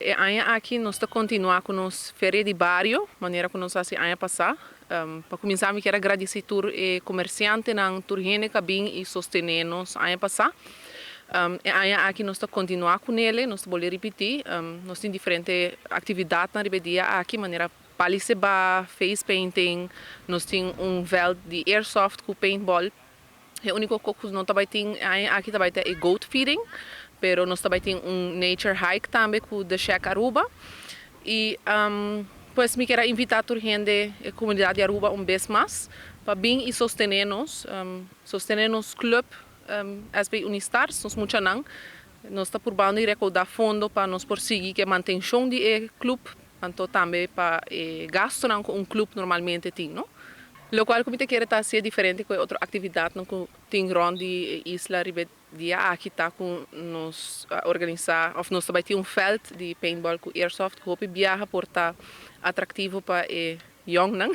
E aña aki nos ta continua cu nos Feria di Bario, manera cu nos a haci aña pasa. Pa cuminsa mi kier a gradici tur e comerciantenan, tur hende cu a bin y sostene nos aña pasa. E aña aki nos ta continua cu nele, nos ta bolbe ripiti. Nos tin diferente actividadnan riba e dia aki, manera pali seba, face painting, nos tin un veld di airsoft cu paintball. E unico cos cu no ta bay tin e aña aki ta bay ta e goat feeding, pero nos ta bay tin un nature hike tambe cu The Shack Aruba. Y pues mi kier a invita tur hende, e comunidad di Aruba un bes mas pa bin y sostene nos, sostene nos club SB Unistars, nos muchanan. Nos ta purbando y recauda fondo pa nos por sigui cu e mantencion di e club, anto tambe pa e gastonan cu un club normalmente tin, no? Locual cu mi ta kere ta hacié diferente cu e otro actividadnan cu tin rond di e isla riba e dia aki ta cu nos a organisa of nos ta bay tin un veld di paintball cu airsoft cu hopi biaha por ta atractivo pa e yongnan.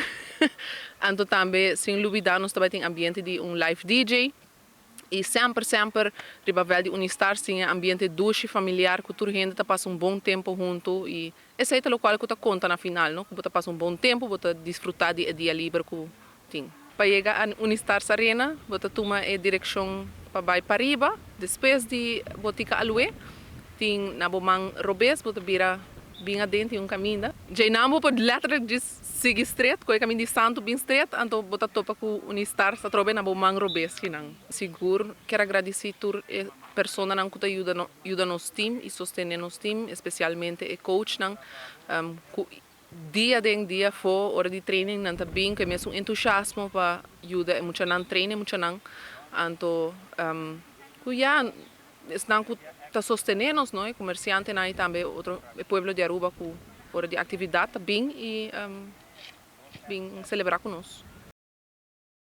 Anto tambe sin lubida nos ta bay tin ambiente di un live DJ. I semper semper riba vèlt di Unistar tin e ambiente dushi, familiar ku tur hende ta pasa un bon tempu huntu i esei ta lokual ku ta konta na final, no? Ku bo ta pasa un bon tempu, bo ta disfrutá di e dia liber ku tin. Pa yega a Unistars Arena bo ta tuma e direkshon pa bai pariba, despues di Botica Alué tin na bo man robes bo ta bira bin aden tin un kaminda. Djeinan bo por letterlijk djis sigui stret, koe kaminda di santu bin stret, anto bo ta topa ku Unistars atrobe na bo man robes kinan. Sigur kier a gradisí tur e personanan ku ta yuda yuda nos team i sostené nos team, espesialmente e coachnan ku dia den dia afó ora di training nan ta bin ku e mesun entusiasmo pa yuda e muchanan train e muchanan. Anto ku ya Esnan cu ta sostene nos, no, e comerciantenan y tambe otro e pueblo di Aruba cu ora di actividad ta bin y bin celebra cu nos.